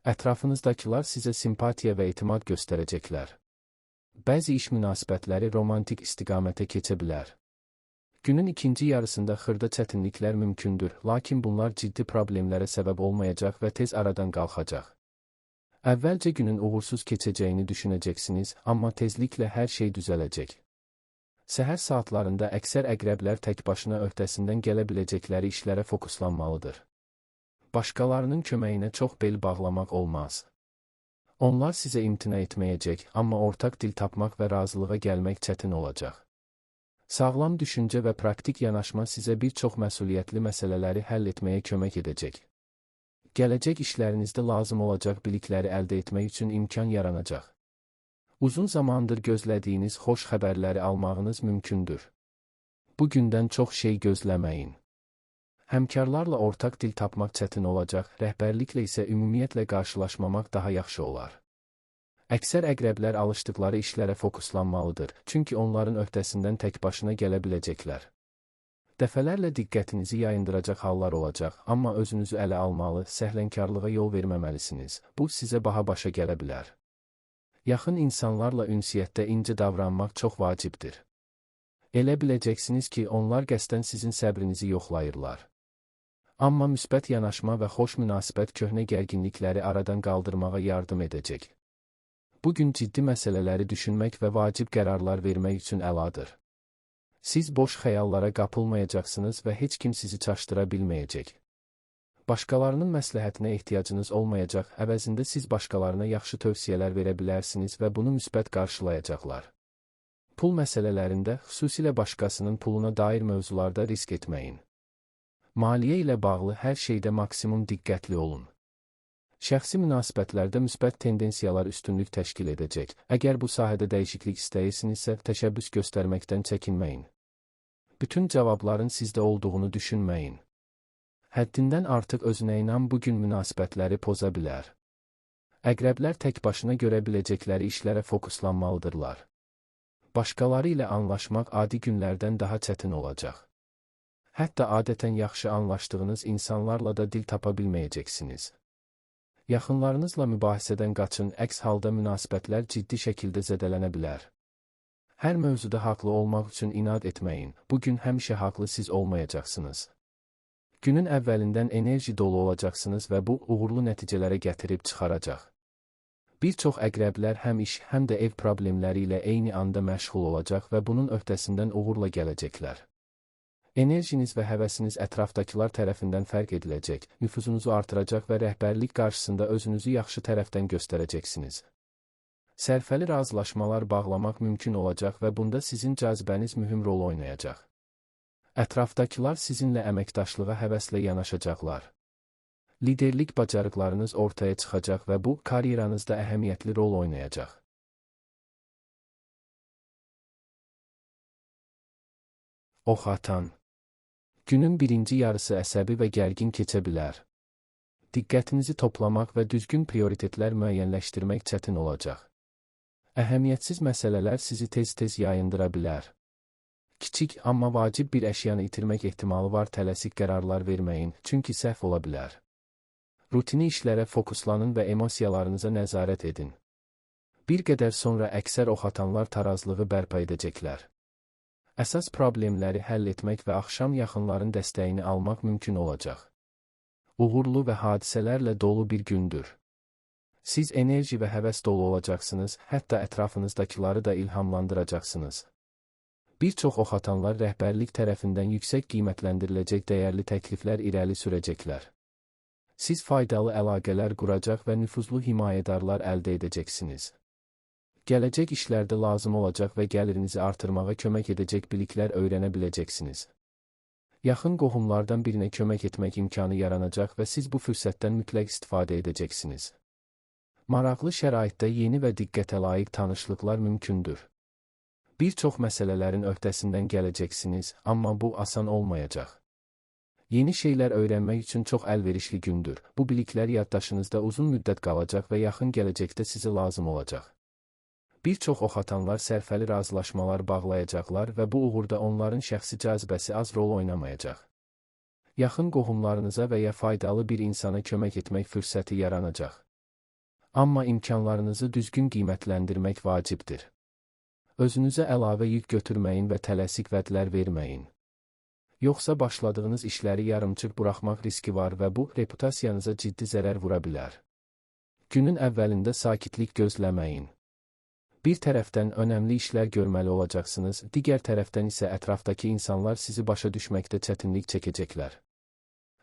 Ətrafınızdakılar sizə simpatiya və etimad göstərəcəklər. Bəzi iş münasibətləri romantik istiqamətə keçə bilər. Günün ikinci yarısında xırda çətinliklər mümkündür, lakin bunlar ciddi problemlərə səbəb olmayacaq və tez aradan qalxacaq. Əvvəlcə günün uğursuz keçəcəyini düşünəcəksiniz, amma tezliklə hər şey düzələcək. Səhər saatlarında əksər əqrəblər tək başına öhdəsindən gələ biləcəkləri işlərə fokuslanmalıdır. Başqalarının köməyinə çox bel bağlamaq olmaz. Onlar sizə imtina etməyəcək, amma ortaq dil tapmaq və razılığa gəlmək çətin olacaq. Sağlam düşüncə və praktik yanaşma sizə bir çox məsuliyyətli məsələləri həll etməyə kömək edəcək. Gələcək işlərinizdə lazım olacaq bilikləri əldə etmək üçün imkan yaranacaq. Uzun zamandır gözlədiyiniz xoş xəbərləri almağınız mümkündür. Bu gündən çox şey gözləməyin. Həmkarlarla ortaq dil tapmaq çətin olacaq, rəhbərliklə isə ümumiyyətlə qarşılaşmamaq daha yaxşı olar. Əksər əqrəblər alışdıqları işlərə fokuslanmalıdır, çünki onların öhdəsindən tək başına gələ biləcəklər. Dəfələrlə diqqətinizi yayındıracaq hallar olacaq, amma özünüzü ələ almalı, səhlənkarlığa yol verməməlisiniz. Bu, sizə baha başa gələ bilər. Yaxın insanlarla ünsiyyətdə incə davranmaq çox vacibdir. Elə biləcəksiniz ki, onlar qəsdən sizin səbrinizi yoxlayırlar. Amma müsbət yanaşma və xoş münasibət köhnə gərginlikləri aradan qaldırmağa yardım edəcək. Bu gün ciddi məsələləri düşünmək və vacib qərarlar vermək üçün əladır. Siz boş xəyallara qapılmayacaqsınız və heç kim sizi çaşdıra bilməyəcək. Başqalarının məsləhətinə ehtiyacınız olmayacaq, əvəzində siz başqalarına yaxşı tövsiyələr verə bilərsiniz və bunu müsbət qarşılayacaqlar. Pul məsələlərində, xüsusilə başqasının puluna dair mövzularda risk etməyin. Maliyyə ilə bağlı hər şeydə maksimum diqqətli olun. Şəxsi münasibətlərdə müsbət tendensiyalar üstünlük təşkil edəcək. Əgər bu sahədə dəyişiklik istəyirsinizsə, təşəbbüs göstərməkdən çəkinməyin. Bütün cavabların sizdə olduğunu düşünməyin. Həddindən artıq özünə inam bu gün münasibətləri poza bilər. Əqrəblər tək başına görə biləcəkləri işlərə fokuslanmalıdırlar. Başqaları ilə anlaşmaq adi günlərdən daha çətin olacaq. Hətta adətən yaxşı anlaşdığınız insanlarla da dil tapa bilməyəcəksiniz. Yaxınlarınızla mübahisədən qaçın, əks halda münasibətlər ciddi şəkildə zədələnə bilər. Hər mövzuda haqlı olmaq üçün inad etməyin, bu gün həmişə haqlı siz olmayacaqsınız. Günün əvvəlindən enerji dolu olacaqsınız və bu, uğurlu nəticələrə gətirib çıxaracaq. Bir çox əqrəblər həm iş, həm də ev problemləri ilə eyni anda məşğul olacaq və bunun öhdəsindən uğurla gələcəklər. Enerjiniz və həvəsiniz ətrafdakılar tərəfindən fərq ediləcək, nüfuzunuzu artıracaq və rəhbərlik qarşısında özünüzü yaxşı tərəfdən göstərəcəksiniz. Sərfəli razılaşmalar bağlamaq mümkün olacaq və bunda sizin cazibəniz mühüm rol oynayacaq. Ətrafdakılar sizinlə əməkdaşlığa həvəslə yanaşacaqlar. Liderlik bacarıqlarınız ortaya çıxacaq və bu, karyeranızda əhəmiyyətli rol oynayacaq. Oxatan. Günün birinci yarısı əsəbi və gərgin keçə bilər. Diqqətinizi toplamaq və düzgün prioritetlər müəyyənləşdirmək çətin olacaq. Əhəmiyyətsiz məsələlər sizi tez-tez yayındıra bilər. Kiçik, amma vacib bir əşyanı itirmək ehtimalı var, tələsik qərarlar verməyin, çünki səhv ola bilər. Rutini işlərə fokuslanın və emosiyalarınıza nəzarət edin. Bir qədər sonra əksər oxatanlar tarazlığı bərpa edəcəklər. Əsas problemləri həll etmək və axşam yaxınların dəstəyini almaq mümkün olacaq. Uğurlu və hadisələrlə dolu bir gündür. Siz enerji və həvəs dolu olacaqsınız, hətta ətrafınızdakıları da ilhamlandıracaqsınız. Bir çox oxatanlar rəhbərlik tərəfindən yüksək qiymətləndiriləcək dəyərli təkliflər irəli sürəcəklər. Siz faydalı əlaqələr quracaq və nüfuzlu himayədarlar əldə edəcəksiniz. Gələcək işlərdə lazım olacaq və gəlirinizi artırmağa kömək edəcək biliklər öyrənə biləcəksiniz. Yaxın qohumlardan birinə kömək etmək imkanı yaranacaq və siz bu fürsətdən mütləq istifadə edəcəksiniz. Maraqlı şəraitdə yeni və diqqətə layiq tanışlıqlar mümkündür. Bir çox məsələlərin öhdəsindən gələcəksiniz, amma bu asan olmayacaq. Yeni şeylər öyrənmək üçün çox əlverişli gündür. Bu biliklər yaddaşınızda uzun müddət qalacaq və yaxın gələcəkdə sizə lazım olacaq. Bir çox oxatanlar sərfəli razılaşmalar bağlayacaqlar və bu uğurda onların şəxsi cazibəsi az rol oynamayacaq. Yaxın qohumlarınıza və ya faydalı bir insana kömək etmək fürsəti yaranacaq. Amma imkanlarınızı düzgün qiymətləndirmək vacibdir. Özünüzə əlavə yük götürməyin və tələsik vədlər verməyin. Yoxsa başladığınız işləri yarımçıq buraxmaq riski var və bu, reputasiyanıza ciddi zərər vura bilər. Günün əvvəlində sakitlik gözləməyin. Bir tərəfdən önəmli işlər görməli olacaqsınız, digər tərəfdən isə ətrafdakı insanlar sizi başa düşməkdə çətinlik çəkəcəklər.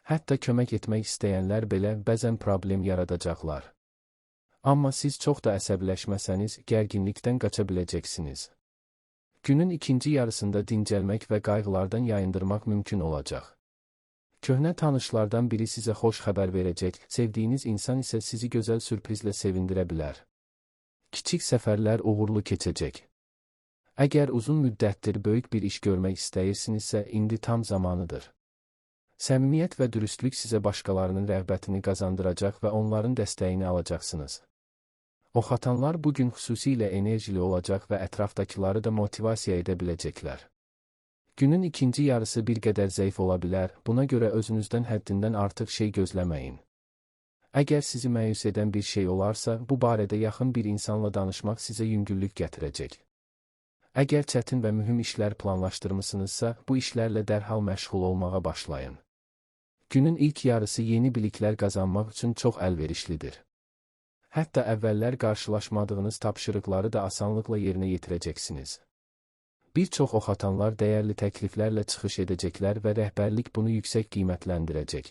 Hətta kömək etmək istəyənlər belə bəzən problem yaradacaqlar. Amma siz çox da əsəbləşməsəniz, gərginlikdən qaça biləcəksiniz. Günün ikinci yarısında dincəlmək və qayğılardan yayındırmaq mümkün olacaq. Köhnə tanışlardan biri sizə xoş xəbər verəcək, sevdiyiniz insan isə sizi gözəl sürprizlə sevindirə bilər. Kiçik səfərlər uğurlu keçəcək. Əgər uzun müddətdir böyük bir iş görmək istəyirsinizsə, indi tam zamanıdır. Səmimiyyət və dürüstlük sizə başqalarının rəğbətini qazandıracaq və onların dəstəyini alacaqsınız. Oxatanlar bugün xüsusilə enerjili olacaq və ətrafdakıları da motivasiya edə biləcəklər. Günün ikinci yarısı bir qədər zəif ola bilər, buna görə özünüzdən həddindən artıq şey gözləməyin. Əgər sizi məyus edən bir şey olarsa, bu barədə yaxın bir insanla danışmaq sizə yüngüllük gətirəcək. Əgər çətin və mühüm işlər planlaşdırmısınızsa, bu işlərlə dərhal məşğul olmağa başlayın. Günün ilk yarısı yeni biliklər qazanmaq üçün çox əlverişlidir. Hətta əvvəllər qarşılaşmadığınız tapşırıqları da asanlıqla yerinə yetirəcəksiniz. Bir çox oxatanlar dəyərli təkliflərlə çıxış edəcəklər və rəhbərlik bunu yüksək qiymətləndirəcək.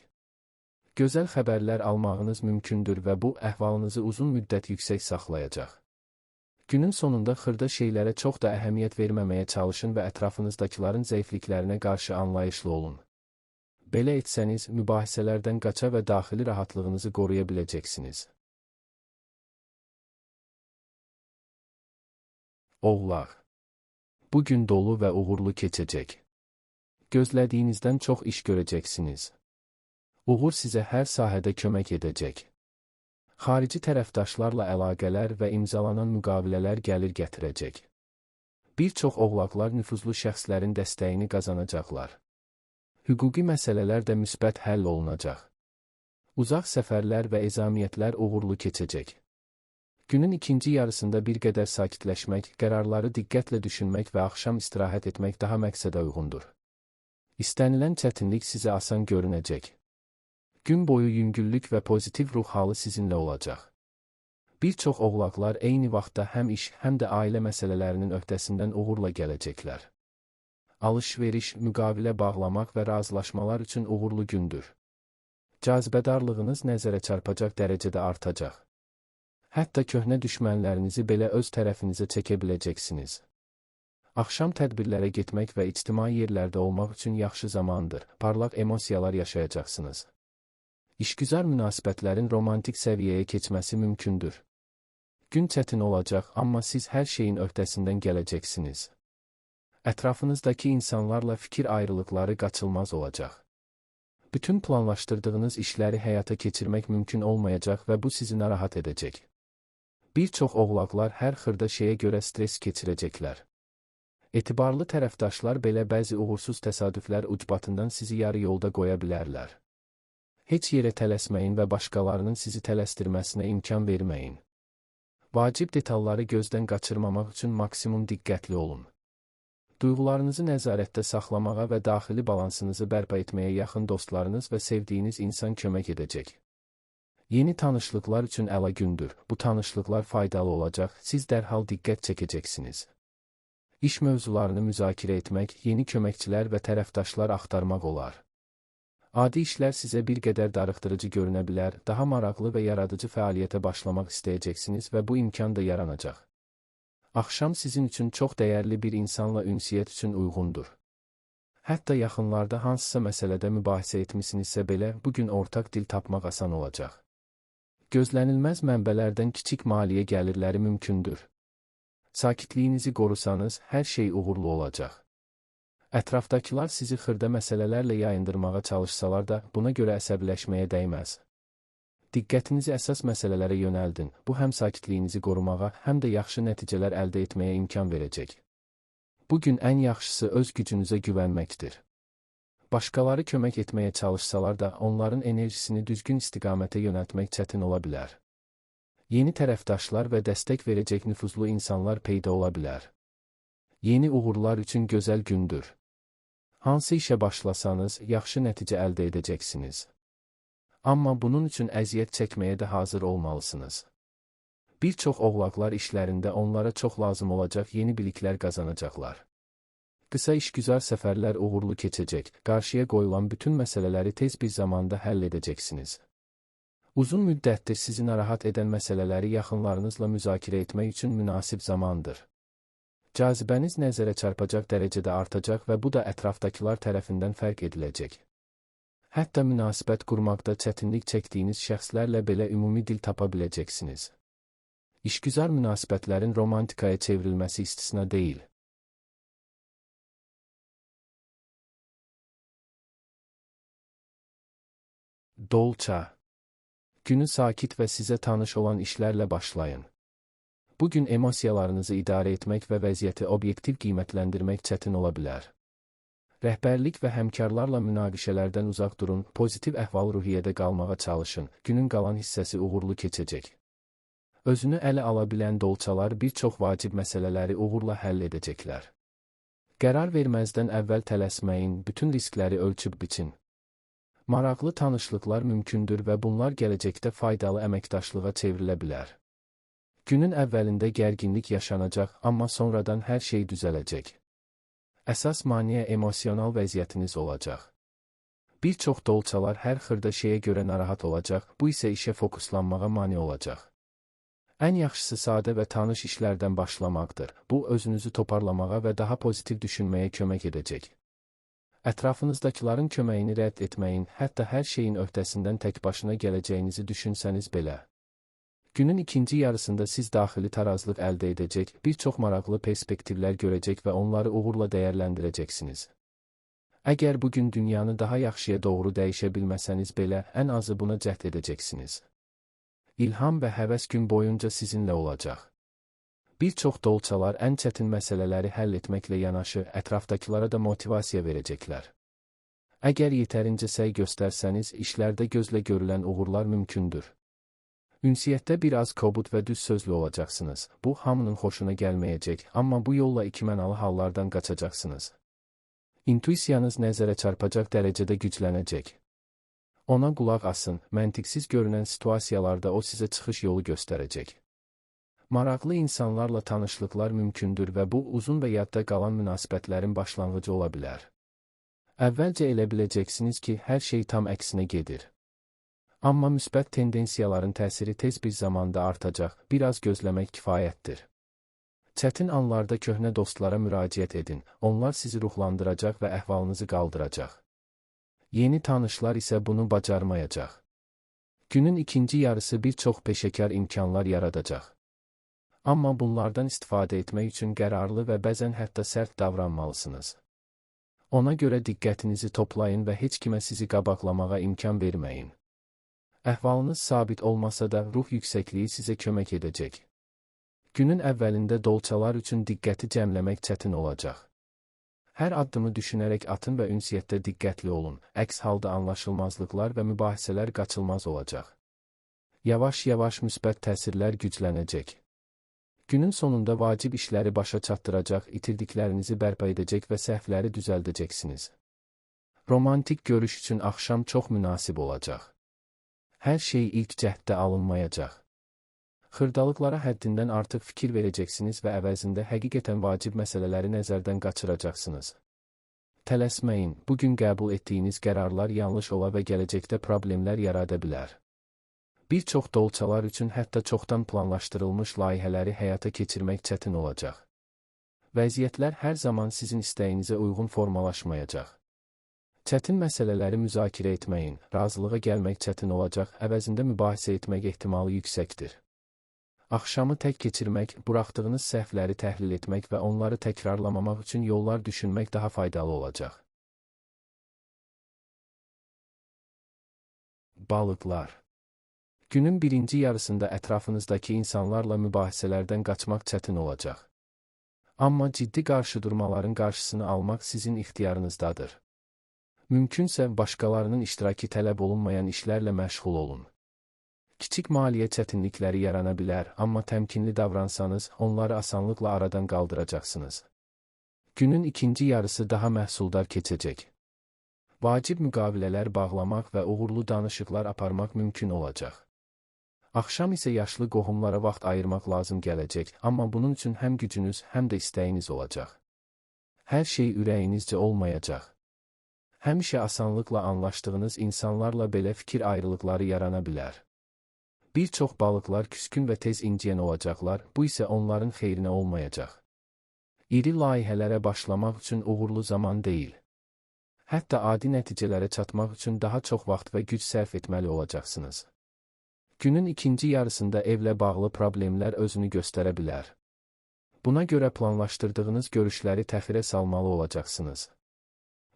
Gözəl xəbərlər almağınız mümkündür və bu, əhvalınızı uzun müddət yüksək saxlayacaq. Günün sonunda xırda şeylərə çox da əhəmiyyət verməməyə çalışın və ətrafınızdakıların zəifliklərinə qarşı anlayışlı olun. Belə etsəniz, mübahisələrdən qaça və daxili rahatlığınızı qoruya biləcəksiniz. Oğlaq. Bu gün dolu və uğurlu keçəcək. Gözlədiyinizdən çox iş görəcəksiniz. Uğur sizə hər sahədə kömək edəcək. Xarici tərəfdaşlarla əlaqələr və imzalanan müqavilələr gəlir gətirəcək. Bir çox oğlaqlar nüfuzlu şəxslərin dəstəyini qazanacaqlar. Hüquqi məsələlər də müsbət həll olunacaq. Uzaq səfərlər və ezamiyyətlər uğurlu keçəcək. Günün ikinci yarısında bir qədər sakitləşmək, qərarları diqqətlə düşünmək və axşam istirahət etmək daha məqsədə uyğundur. İstənilən çətinlik sizə asan görünəcək. Gün boyu yüngüllük və pozitiv ruh halı sizinlə olacaq. Bir çox oğlaqlar eyni vaxtda həm iş, həm də ailə məsələlərinin öhdəsindən uğurla gələcəklər. Alış-veriş, müqavilə bağlamaq və razılaşmalar üçün uğurlu gündür. Cazibədarlığınız nəzərə çarpacaq dərəcədə artacaq. Hətta köhnə düşmənlərinizi belə öz tərəfinizə çəkə biləcəksiniz. Axşam tədbirlərə getmək və ictimai yerlərdə olmaq üçün yaxşı zamandır, parlaq emosiyalar yaşayacaqsınız. İşgüzar münasibətlərin romantik səviyyəyə keçməsi mümkündür. Gün çətin olacaq, amma siz hər şeyin öhdəsindən gələcəksiniz. Ətrafınızdakı insanlarla fikir ayrılıqları qaçılmaz olacaq. Bütün planlaşdırdığınız işləri həyata keçirmək mümkün olmayacaq və bu sizi narahat edəcək. Bir çox oğlaqlar hər xırda şeyə görə stres keçirəcəklər. Etibarlı tərəfdaşlar belə bəzi uğursuz təsadüflər ucbatından sizi yarı yolda qoya bilərlər. Heç yerə tələsməyin və başqalarının sizi tələsdirməsinə imkan verməyin. Vacib detalları gözdən qaçırmamaq üçün maksimum diqqətli olun. Duyğularınızı nəzarətdə saxlamağa və daxili balansınızı bərpa etməyə yaxın dostlarınız və sevdiyiniz insan kömək edəcək. Yeni tanışlıqlar üçün əla gündür. Bu tanışlıqlar faydalı olacaq, siz dərhal diqqət çəkəcəksiniz. İş mövzularını müzakirə etmək, yeni köməkçilər və tərəfdaşlar axtarmaq olar. Adi işlər sizə bir qədər darıxdırıcı görünə bilər, daha maraqlı və yaradıcı fəaliyyətə başlamaq istəyəcəksiniz və bu imkan da yaranacaq. Axşam sizin üçün çox dəyərli bir insanla ünsiyyət üçün uyğundur. Hətta yaxınlarda hansısa məsələdə mübahisə etmisinizsə belə, bugün ortaq dil tapmaq asan olacaq. Gözlənilməz mənbələrdən kiçik maliyyə gəlirləri mümkündür. Sakitliyinizi qorusanız, hər şey uğurlu olacaq. Ətrafdakılar sizi xırda məsələlərlə yayındırmağa çalışsalar da, buna görə əsəbiləşməyə dəyməz. Diqqətinizi əsas məsələlərə yönəldin, bu həm sakitliyinizi qorumağa, həm də yaxşı nəticələr əldə etməyə imkan verəcək. Bugün ən yaxşısı öz gücünüzə güvənməkdir. Başqaları kömək etməyə çalışsalar da, onların enerjisini düzgün istiqamətə yönəltmək çətin ola bilər. Yeni tərəfdaşlar və dəstək verəcək nüfuzlu insanlar peyda ola bilər. Yeni uğurlar üçün gözəl gündür. Hansı işə başlasanız, yaxşı nəticə əldə edəcəksiniz. Amma bunun üçün əziyyət çəkməyə də hazır olmalısınız. Bir çox oğlaqlar işlərində onlara çox lazım olacaq yeni biliklər qazanacaqlar. Qısa işgüzar səfərlər uğurlu keçəcək, qarşıya qoyulan bütün məsələləri tez bir zamanda həll edəcəksiniz. Uzun müddətdir sizi narahat edən məsələləri yaxınlarınızla müzakirə etmək üçün münasib zamandır. Cazibəniz nəzərə çarpacaq dərəcədə artacaq və bu da ətrafdakılar tərəfindən fərq ediləcək. Hətta münasibət qurmaqda çətinlik çəkdiyiniz şəxslərlə belə ümumi dil tapa biləcəksiniz. İşgüzar münasibətlərin romantikaya çevrilməsi istisna deyil. Dolça. Günü sakit və sizə tanış olan işlərlə başlayın. Bugün emosiyalarınızı idarə etmək və vəziyyəti obyektiv qiymətləndirmək çətin ola bilər. Rəhbərlik və həmkarlarla münaqişələrdən uzaq durun, pozitiv əhval-ruhiyyədə qalmağa çalışın, günün qalan hissəsi uğurlu keçəcək. Özünü ələ ala bilən dolçalar bir çox vacib məsələləri uğurla həll edəcəklər. Qərar verməzdən əvvəl tələsməyin, bütün riskləri ölçüb biçin. Maraqlı tanışlıqlar mümkündür və bunlar gələcəkdə faydalı əməkdaşlığa çevrilə bilər. Günün əvvəlində gərginlik yaşanacaq, amma sonradan hər şey düzələcək. Əsas maneə emosional vəziyyətiniz olacaq. Bir çox dolçalar hər xırda şeyə görə narahat olacaq, bu isə işə fokuslanmağa mane olacaq. Ən yaxşısı sadə və tanış işlərdən başlamaqdır. Bu, özünüzü toparlamağa və daha pozitiv düşünməyə kömək edəcək. Ətrafınızdakıların köməyini rədd etməyin, hətta hər şeyin öhdəsindən tək başına gələcəyinizi düşünsəniz belə. Günün ikinci yarısında siz daxili tarazlıq əldə edəcək, bir çox maraqlı perspektivlər görəcək və onları uğurla dəyərləndirəcəksiniz. Əgər bugün dünyanı daha yaxşıya doğru dəyişə bilməsəniz belə, ən azı buna cəhd edəcəksiniz. İlham və həvəs gün boyunca sizinlə olacaq. Bir çox dolçalar ən çətin məsələləri həll etməklə yanaşı, ətrafdakılara da motivasiya verəcəklər. Əgər yetərincə səy göstərsəniz, işlərdə gözlə görülən uğurlar mümkündür. Ünsiyyətdə biraz kobud və düz sözlü olacaqsınız. Bu, hamının xoşuna gəlməyəcək, amma bu yolla ikimənalı hallardan qaçacaqsınız. İntuisiyanız nəzərə çarpacaq dərəcədə güclənəcək. Ona qulaq asın, məntiqsiz görünən situasiyalarda o sizə çıxış yolu göstərəcək. Maraqlı insanlarla tanışlıqlar mümkündür və bu, uzun və yadda qalan münasibətlərin başlanğıcı ola bilər. Əvvəlcə elə biləcəksiniz ki, hər şey tam əksinə gedir. Amma müsbət tendensiyaların təsiri tez bir zamanda artacaq, biraz gözləmək kifayətdir. Çətin anlarda köhnə dostlara müraciət edin, onlar sizi ruhlandıracaq və əhvalınızı qaldıracaq. Yeni tanışlar isə bunu bacarmayacaq. Günün ikinci yarısı bir çox peşəkar imkanlar yaradacaq. Amma bunlardan istifadə etmək üçün qərarlı və bəzən hətta sərt davranmalısınız. Ona görə diqqətinizi toplayın və heç kimə sizi qabaqlamağa imkan verməyin. Əhvalınız sabit olmasa da ruh yüksəkliyi sizə kömək edəcək. Günün əvvəlində dolçalar üçün diqqəti cəmləmək çətin olacaq. Hər addımı düşünərək atın və ünsiyyətdə diqqətli olun, əks halda anlaşılmazlıqlar və mübahisələr qaçılmaz olacaq. Yavaş-yavaş müsbət təsirlər güclənəcək. Günün sonunda vacib işləri başa çatdıracaq, itirdiklərinizi bərpa edəcək və səhvləri düzəldəcəksiniz. Romantik görüş üçün axşam çox münasib olacaq. Hər şey ilk cəhddə alınmayacaq. Xırdalıqlara həddindən artıq fikir verəcəksiniz və əvəzində həqiqətən vacib məsələləri nəzərdən qaçıracaqsınız. Tələsməyin, bugün qəbul etdiyiniz qərarlar yanlış ola və gələcəkdə problemlər yarada bilər. Bir çox dolçalar üçün hətta çoxdan planlaşdırılmış layihələri həyata keçirmək çətin olacaq. Vəziyyətlər hər zaman sizin istəyinizə uyğun formalaşmayacaq. Çətin məsələləri müzakirə etməyin, razılığa gəlmək çətin olacaq, əvəzində mübahisə etmək ehtimalı yüksəkdir. Axşamı tək keçirmək, buraxdığınız səhvləri təhlil etmək və onları təkrarlamamaq üçün yollar düşünmək daha faydalı olacaq. Balıqlar. Günün birinci yarısında ətrafınızdakı insanlarla mübahisələrdən qaçmaq çətin olacaq. Amma ciddi qarşıdurmaların qarşısını almaq sizin ixtiyarınızdadır. Mümkünsə başqalarının iştirakı tələb olunmayan işlərlə məşğul olun. Kiçik maliyyə çətinlikləri yarana bilər, amma təmkinli davransanız, onları asanlıqla aradan qaldıracaqsınız. Günün ikinci yarısı daha məhsuldar keçəcək. Vacib müqavilələr bağlamaq və uğurlu danışıqlar aparmaq mümkün olacaq. Axşam isə yaşlı qohumlara vaxt ayırmaq lazım gələcək, amma bunun üçün həm gücünüz, həm də istəyiniz olacaq. Hər şey ürəyinizcə olmayacaq. Həmişə asanlıqla anlaşdığınız insanlarla belə fikir ayrılıqları yarana bilər. Bir çox balıqlar küskün və tez inciyən olacaqlar, bu isə onların xeyrinə olmayacaq. İri layihələrə başlamaq üçün uğurlu zaman deyil. Hətta adi nəticələrə çatmaq üçün daha çox vaxt və güc sərf etməli olacaqsınız. Günün ikinci yarısında evlə bağlı problemlər özünü göstərə bilər. Buna görə planlaşdırdığınız görüşləri təxirə salmalı olacaqsınız.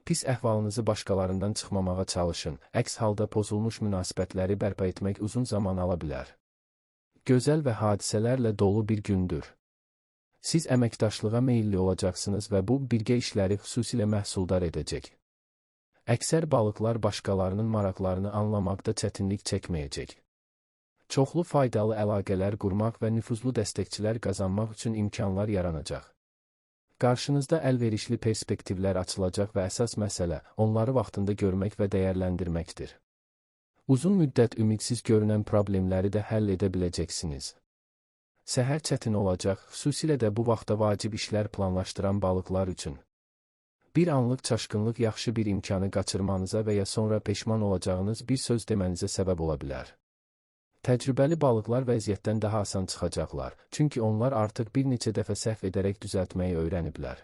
Pis əhvalınızı başqalarından çıxmamağa çalışın, əks halda pozulmuş münasibətləri bərpa etmək uzun zaman ala bilər. Gözəl və hadisələrlə dolu bir gündür. Siz əməkdaşlığa meyilli olacaqsınız və bu, birgə işləri xüsusilə məhsuldar edəcək. Əksər balıqlar başqalarının maraqlarını anlamaqda çətinlik çəkməyəcək. Çoxlu faydalı əlaqələr qurmaq və nüfuzlu dəstəkçilər qazanmaq üçün imkanlar yaranacaq. Qarşınızda əlverişli perspektivlər açılacaq və əsas məsələ, onları vaxtında görmək və dəyərləndirməkdir. Uzun müddət ümidsiz görünən problemləri də həll edə biləcəksiniz. Səhər çətin olacaq, xüsusilə də bu vaxta vacib işlər planlaşdıran balıqlar üçün. Bir anlıq çaşqınlıq yaxşı bir imkanı qaçırmanıza və ya sonra peşman olacağınız bir söz demənizə səbəb ola bilər. Təcrübəli balıqlar vəziyyətdən daha asan çıxacaqlar, çünki onlar artıq bir neçə dəfə səhv edərək düzəltməyi öyrəniblər.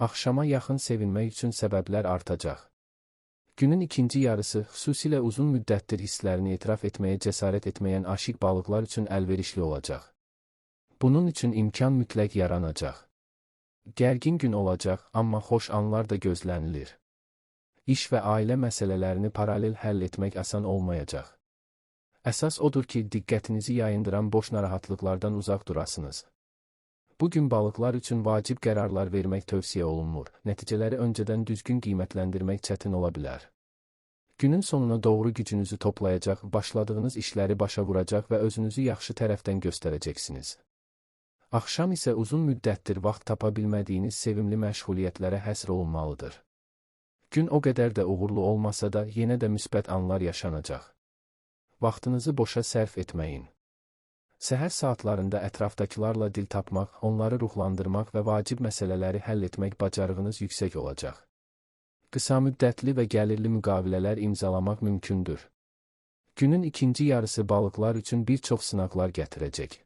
Axşama yaxın sevinmək üçün səbəblər artacaq. Günün ikinci yarısı, xüsusilə uzun müddətdir hisslərini etiraf etməyə cəsarət etməyən aşiq balıqlar üçün əlverişli olacaq. Bunun üçün imkan mütləq yaranacaq. Gərgin gün olacaq, amma xoş anlar da gözlənilir. İş və ailə məsələlərini paralel həll etmək asan olmayacaq. Əsas odur ki, diqqətinizi yayındıran boş narahatlıqlardan uzaq durasınız. Bugün balıqlar üçün vacib qərarlar vermək tövsiyə olunmur, nəticələri öncədən düzgün qiymətləndirmək çətin ola bilər. Günün sonuna doğru gücünüzü toplayacaq, başladığınız işləri başa vuracaq və özünüzü yaxşı tərəfdən göstərəcəksiniz. Axşam isə uzun müddətdir vaxt tapa bilmədiyiniz sevimli məşğuliyyətlərə həsr olunmalıdır. Gün o qədər də uğurlu olmasa da, yenə də müsbət anlar yaşanacaq. Vaxtınızı boşa sərf etməyin. Səhər saatlarında ətrafdakılarla dil tapmaq, onları ruhlandırmaq və vacib məsələləri həll etmək bacarığınız yüksək olacaq. Qısa müddətli və gəlirli müqavilələr imzalamaq mümkündür. Günün ikinci yarısı balıqlar üçün bir çox sınaqlar gətirəcək.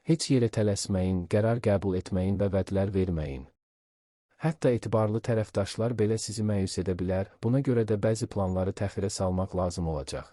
Heç yerə tələsməyin, qərar qəbul etməyin və vədlər verməyin. Hətta etibarlı tərəfdaşlar belə sizi məyus edə bilər, buna görə də bəzi planları təxirə salmaq lazım olacaq.